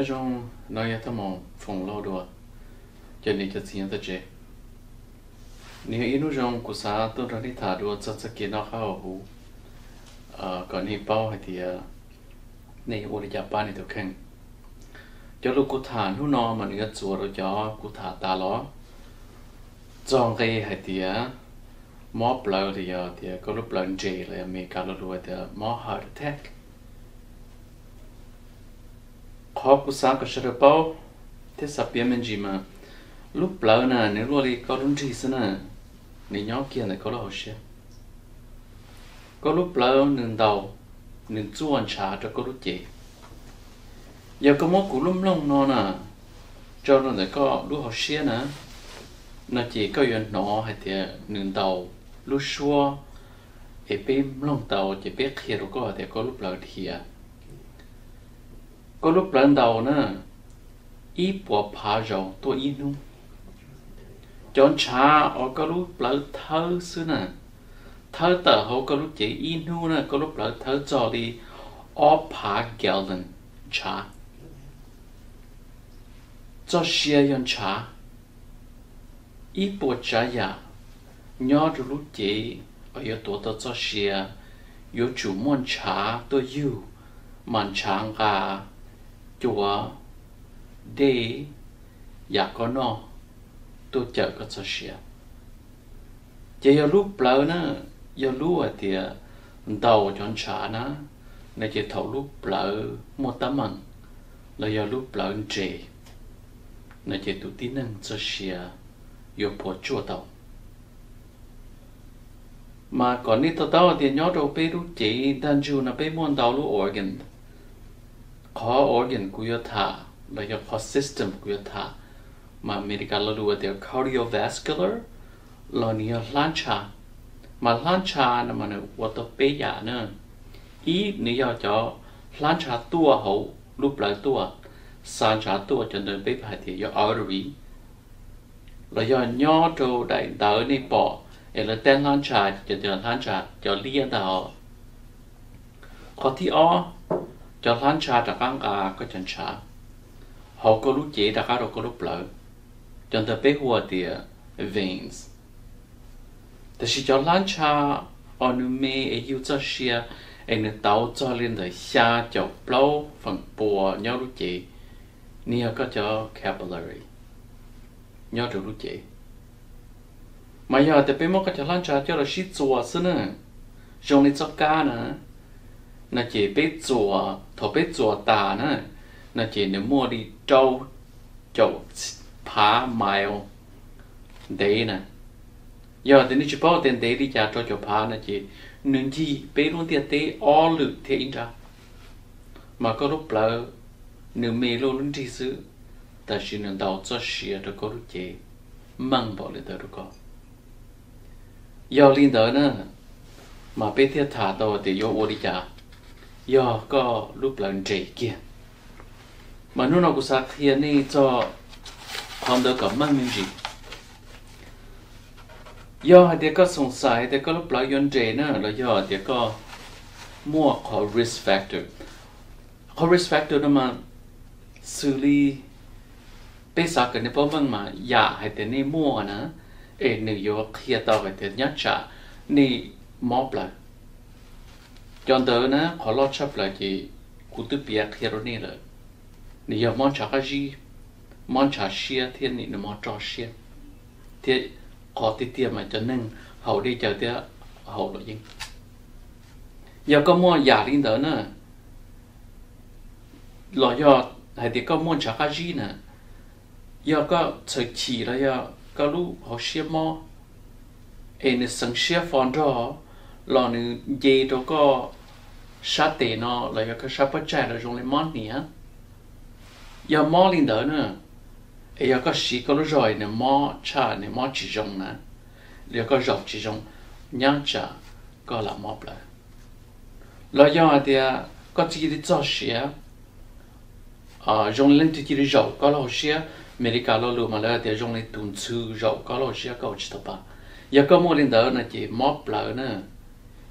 Zoo, no yog Thaj Moos foom lauj dua cov niam cov txiv nyob tom tsev. Nws yog ib hnub zoo kuv xav tuaj nrog nej tham dua txog txoj kev noj qab haus huv, kom nej paub hais tias nej yuav ua li cas pab nej tus kheej. Cov lus kuv tham hnub no mas nws yuav txuas rau cov kuv tham tas los txog nqe hais tias mob plawv los yog tias koj lub plawv nres los yog Amelikas lo lus tias mob heart attack. Qhov kuv xav kom sawv daws paub thiab xav piav me ntsis mas lub plawv na nws luaj li koj lub nrig xwb na, nws nyob kiag ntawm koj lub hauv siab. Koj lub plawv nws ntaus, nws txuaj ntshav rau koj lub cev. Yog koj muab kuv lub mloog no na tso rau ntawm koj lub hauv siab na, no ces koj yuav hnov hais tias nws ntaus lub suab, es peb mloog tau ces peb qhia rau koj hais tias koj lub plawv dhia. Koj lub plawv ntaus na, ib puas phav zaus tuaj ib hnub. Cov ntshav uas koj lub plawv thawb xwb na, thawb tawm hauv koj lub cev ib hnub na, koj lub plawv thawb txog li ob phav gallon ntshav. Txoj sia yog ntshav. Ib puas tsav yam nyob rau lub cev uas yuav tuav tau txoj sia, yuav tsum muaj ntshav tuaj yug, mas ntshav nqa cua, dej, yam koj noj tuaj cawm koj txoj sia. Ces yog lub plawv na, yog lub hais tias ntaus cov ntshav na, no ces thaum lub plawv muaj teeb meem los yog lub plawv nres, no ces tus tib neeg txoj sia yuav puas tsuaj tau. Mas kom nej to taub tias nyob rau peb lub cev ntaj ntsug no peb muaj ntau lub organ. Qhov organ kuv yuav tham los yog qhov system kuv yuav tham, mas Amelikas lo lus tias cardiovascular, los nws yog hlab ntsha. Mas hlab ntsha no mas nws ua tau peb yam na. Ib, nws yog cov hlab ntsha tuaj hauv lub plawv tuaj, xa ntshav tuaj, cov ntawd peb hais tias yog artery, los yog nyob rau daim ntawv nej pom es lawv teeb hlab ntsha, cov hlab ntsha cov liab ntag os. Qhov thib ob, cov hlab ntsha rov qab nqa koj cov ntshav hauv koj lub cev rov qab rau koj lub plawv, cov ntawd peb hu tias veins. Tiam sis cov hlab ntsha uas nws me es yug txoj sia es nws tauv txog li ntawm xya caum plaub feem pua nyob lub cev, nws yog koj cov capillary nyob rau lub cev. Mas yog tias peb muab koj cov hlab ntsha coj los sib txuas xwb na, zoo li txoj kab na, no ces peb txuas, thaum peb txuas tas na, no ces nws muaj li rau caum phav mile ntev na. Yog tias nej tsis paub tias ntev li cas rau caum phav no ces nws ncig peb lub ntiaj teb ob lwm thiab ib nrab. Mas koj lub plawv nws me luaj lub nrig xwb, tab sis nws ntaus txoj sia rau koj lub cev meej npaum li ntawd rau koj. Yog li ntawd na, mas peb thiaj tham tau tias yuav ua li cas yog koj lub plawv nres kiag. Mas hnub no kuv xav qhia nej txog qhov ntawd kom meej me ntsis. Yog hais tias koj xoom xais hais tias koj lub plawv yuav nres na los yog hais tias koj muaj qhov risk factor. Qhov risk factor no mas xws li peb xav kom nej paub meej mas yam hais tias nej muaj na, es nws yuav qhia tau hais tias nyob tsam nej mob plawv. Cov ntawd na qhov loj tshaj plaws ces kuv twb piav qhia rau nej lawm. Nws yog mob ntshav qab zib, mob ntshav siab thiab nim nws mob roj siab, thiab qhov tiag tiag mas cov neeg haus dej cawv thiab haus luam yeeb. Yog koj muaj yam li ntawd na, los yog hais tias koj muaj ntshav qab zib na, yog koj txhaws chim los yog koj lub hauv siab mob, es nws xeev siab fo nrog los nws nce rau koj sab tes no los yog koj sab pob tsaig los zoo li mob hniav. Yog mob li ntawd na, es yog koj siv koj lub zog nws mob tshaj nws mob tsis zoo na, los yog koj zaum tsis zoo, nyob tsam koj lam mob plawv. Los yog hais tias koj cia li txog siav, zoo li leej twg cia li zaum koj lub hauv siab, Amelikas lo lus mas lawv hais tias zoo li tus ntxhw zaum koj lub hauv siab koj ua tsis tau pa. Yog koj muaj li ntawd no ces mob plawv na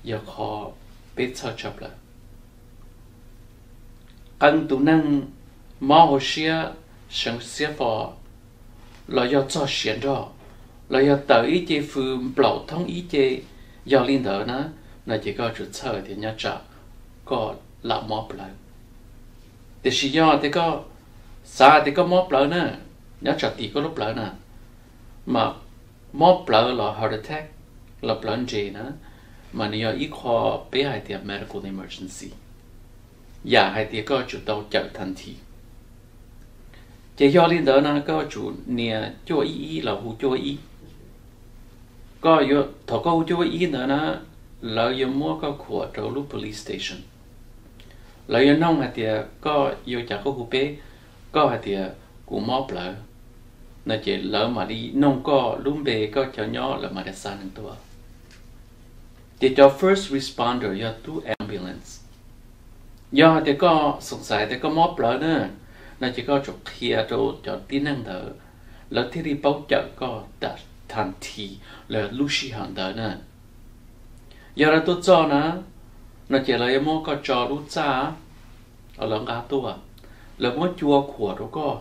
yog qhov peb txhawj tshaj plaws. Qee tus neeg mob hauv siab, seev siab fo, los yog txog siav nrog, los yog tawm ib ce fws nplaum thoob ib ce, yog li ntawd na, no ces koj tsum txhawj tias nyob tsam koj lam mob plawv. Tiam sis yog tias koj xav tias koj mob plawv na, nyob tsam tim koj lub plawv na, mas mob plawv los heart attack los plawv nres na, mas nws yog ib qho peb hais tias medical emergency, yam hais tias koj tsum tau cawm tag nthi. Ces yog li ntawd na koj tsum nias cuaj ib ib los hu cuaj ib. Koj yuav, thaum koj hu cuaj ib ib ntawd na, lawv yuav muab koj khuam rau lub police station. Lawv yuav noog hais tias koj yuav cas koj hu peb, koj hais tias kuv mob plawv, no ces lawv mam li noog koj lub npe, koj chaw nyob, lawv mam li xa neeg tuaj. Ces cov first responder yog tub ambulance. Yog hais tias koj xoom xais tias koj mob plawv na, no ces koj tsum qhia rau cov tib neeg ntawd, lawv thiaj li paub cawm koj tag nthi los lub sij hawm ntawd na. Yog lawv tuaj txog na, no ces lawv yuav muab koj tso lub txaj uas lawv nqa tuaj, lawv muab cua khuam rau koj,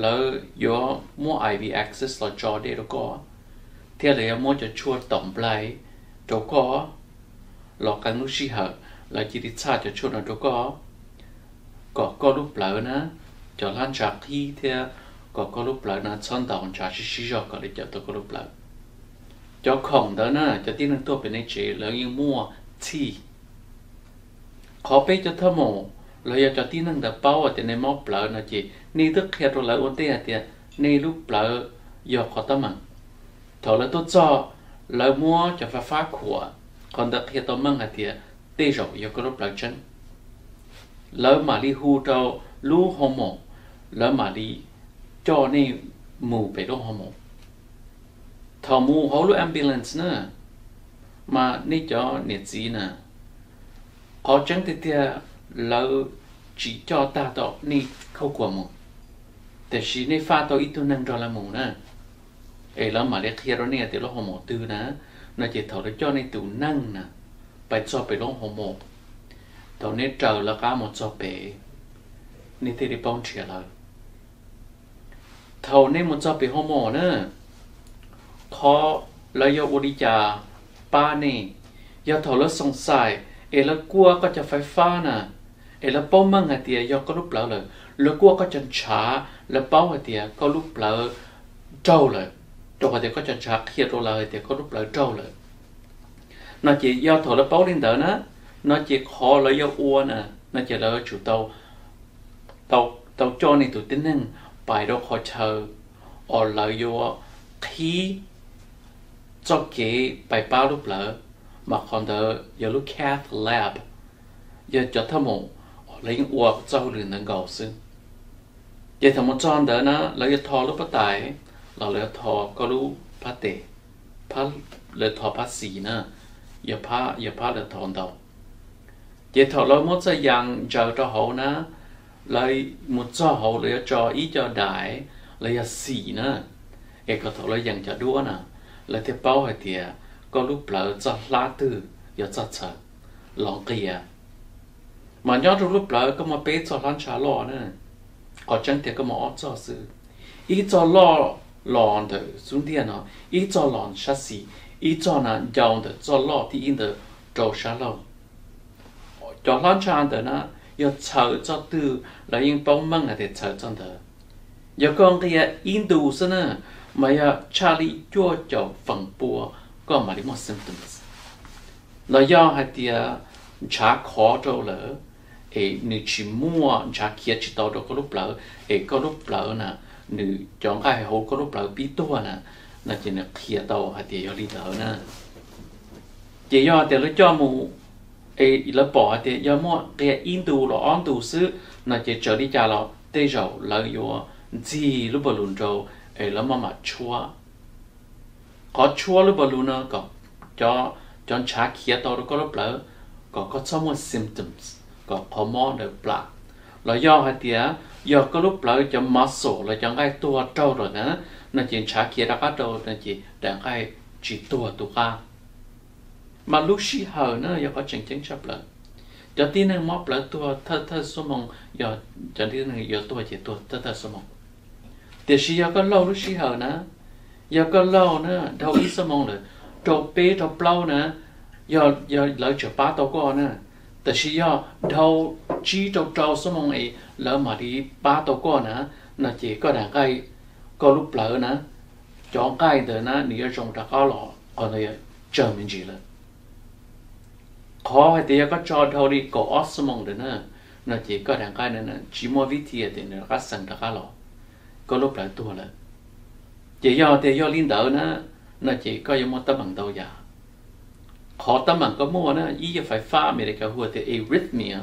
lawv yuav muab I V access los tso dej rau koj, thiab lawv yuav muab cov tshuaj tom nplai rau koj los qee lub sij hawm, lawv cia li txhaj cov tshuaj no rau koj, kom koj lub plawv na, cov hlab ntsha qhib thiab kom koj lub plawv na txhob ntaus ntshav sib sib zog kom li cawm tau koj lub plawv. Cov khoom ntawd na, cov tib neeg tuaj pem nej tsev lawv yeej muaj txhij. Qhov peb cov thaj maum los yog cov tib neeg ntawd paub tias nej mob plawv no ces nej twb qhia rau lawv ua ntej hais tias nej lub plawv yog qhov teeb meem. Thaum lawv tuaj txog, lawv muab cov fais fab khuam, qhov ntawd qhia tau meej hais tias tej zaum yog koj lub plawv tseeb. Lawv mam li hu rau lub hoo maum, lawv mam li coj nej mus pem lub hoo maum. Thaum mus hauv lub ambulance na, mas nej cov niam txiv na, qhov tseeb tiag tiag lawv tsis coj tag tau nej khaub kuas mus, tiam sis nej faj tau ib tug neeg nrog lawv mus na, es lawv mam li qhia rau nej tias lub hoo maum twg na, no ces thaum lawv coj nej tus neeg na pais txog pem lub hoo maum, thaum nej raws lawv qab mus txog pem, nej thiaj li paub nrhiav lawv. Thaum nej mus txog pem hoo maum na, qhov lawv yuav ua li cas pab nej, yog thaum lawv xoom xais es lawv kuaj koj cov fais fab na, es lawv paub meej hais tias yog koj lub plawv lawm, lawv kuaj koj cov ntshav, lawv paub hais tias koj lub plawv raug lawm, rau qhov tias koj cov ntshav qhia rau lawv hais tias koj lub plawv raug lawm, no ces yog thaum lawv paub li ntawd na, no ces qhov lawv yuav ua na, no ces lawv yuav tsum tau, tau, tau coj nej tus tib neeg pais rau qhov chaw uas lawv yuav qhib txoj kev pais pab lub plawv, mas qhov ntawd yog lub cath lab, yog cov thaj maum lawv yeej ua txoj hauj lwm ntawd nkaus xwb. Ces thaum mus txog ntawd na, lawv yuav tho lub pob tais los lawv yuav tho koj lub phab tes, lawv tho phab xis na, yog phab, yog phab lawv tho ntau. Ces thaum lawv muab txoj yas ntsaws rau hauv na, lawv mus txog hauv lawv yuav tso ib co dais los yog xim na, es kom thaum lawv yees cov duab na, lawv thiaj paub hais tias koj lub plawv txoj hlab twg yog txoj txhaws los nqia. Mas nyob rau lub plawv koj muaj peb txoj hlab ntsha loj na, qhov tseeb tiag koj muaj ob txoj xwb. Ib txoj loj los ntawm xub ntiag no, ib txoj los sab xis, ib txoj na ncau ntawm txoj loj thib ib ntawd rau sab laug. Cov hlab ntsha ntawd na, yog txhaws txoj twg lawv yeej paub meej hais tias txhaws txoj ntawd. Yog koj nqia ib ntus xwb na, mas yog tshaj li cuaj caum feem pua koj mam li muaj symptoms. Los yog hais tias ntshav khov rau lawm, es nws tsis muaj ntshav khiav tsis tau rau koj lub plawv, es koj lub plawv na, nws cov nqaij hauv koj lub plawv pib tuag na, no ces nws qhia tau hais tias yog li ntawd na. Ces yog hais tias lawv coj mus, es lawv pom hais tias yog muaj nqia ib ntus los ob ntus xwb, no ces txawm li cas los tej zaum lawv yuav ntxig lub npau lus rau, es lawv maj mam tshuab. Qhov tshuab lub npau lus no kom cov ntshav khiav tau rau koj lub plawv, kom koj txhob muaj symptoms, kom qhov mob ntawd plam. Los yog hais tias yog koj lub plawv cov muscle los cov nqaij tuag raug lawm na, no ces ntshav khiav rov qab rau, no ces daim nqaij tsis tuag tus qab. Mas lub sij hawm na yog qhov tseem ceeb tshaj plaws. Cov tib neeg mob plawv tuag thawj thawj xuab moos, yog cov tib neeg yuav tuag ces tuag thawj thawj xuab moos. Tiam sis yog koj laug lub sij hawm na, yog koj laug na dhau ib xuab moos lawm, rau peb rau plaub na, yog, yog lawv tseem pab tau koj na. Tiam sis yog dhau tsib rau rau xuab moos es lawv mam li pab tau koj na, no ces koj daim nqaij, koj lub plawv na, cov nqaij ntawd na nws yuav zoo rov qab los, qhov ntawd tsawg me ntsis lawm. Qhov hais tias yog koj tso dhau li kaum ob xuab moos ntawd na, no ces koj daim nqaij na tsis muaj vib thi tias nws rov qab xeem rov qab los, koj lub plawv tuag lawm. Ces yog tias yog li ntawd na, no ces koj yuav muaj teeb meem ntau yam. Qhov teeb meem koj muaj na, ib yog fais fab Amelikas hu tias arrhythmia,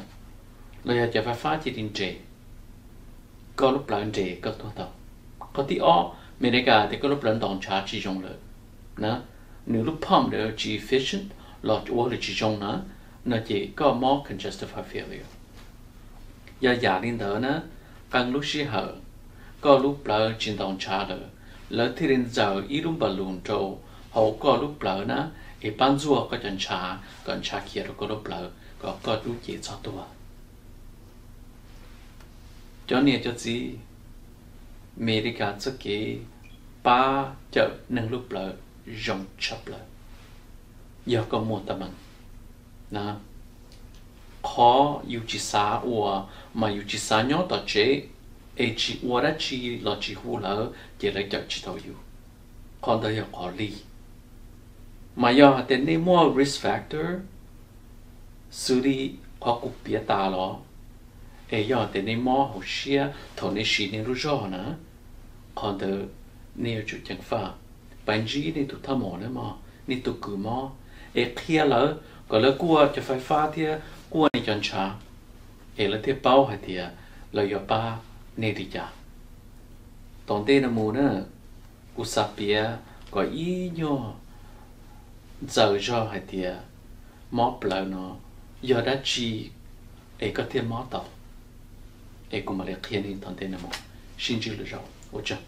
los yog cov fais fab cia li nres, koj lub plawv nres koj tuag tau. Qhov thib ob, Amelikas tias koj lub plawv ntaus ntshav tsis zoo lawm na, nws lub pump ntawd tsis efficient los ua lawm tsis zoo na, no ces koj mob congestive heart failure. Yog yam li ntawd na, qee lub sij hawm koj lub plawv tsis ntaus ntshav lawm, lawv thiaj li ntxaws ib lub balloon rau hauv koj lub plawv na, es pab ntxuaj koj cov ntshav kom ntshav khiav rau koj lub plawv kom koj lub cev txhob tuag. Cov niam cov txiv, Amelikas txoj kev pab cawm neeg lub plawv zoo tshaj plaws. Yog koj muaj teeb meem na, qhov yus tsis xav ua, mas yus tsis xav nyob tom tsev, es tsis ua dab tsi los tsis hu lawv ces lawv cawm tsis tau yus. Qhov ntawd yog qhov lig. Mas yog hais tias nej muaj risk factor, xws li qhov kuv piav tas los, es yog hais tias nej mob hauv siab thaum nej siv nej lub zog na, qhov ntawd nej yuav tsum ceev faj. Pab ntsib nej tus thaj maum na mog, nej tus kws mob, es qhia lawv kom lawv kuaj cov fais fab thiab kuaj nej cov ntshav, es lawv thiaj paub hais tias lawv yuav pab nej li cas. Tom ntej no mus na, kuv xav piav kom ib nyuag ntxaws zog hais tias mob plawv no yog dab tsi es koj thiaj mob tau, es kuv mam li qhia nej tom ntej no mus. Sib ntsib lwm zaus, ua tsaug.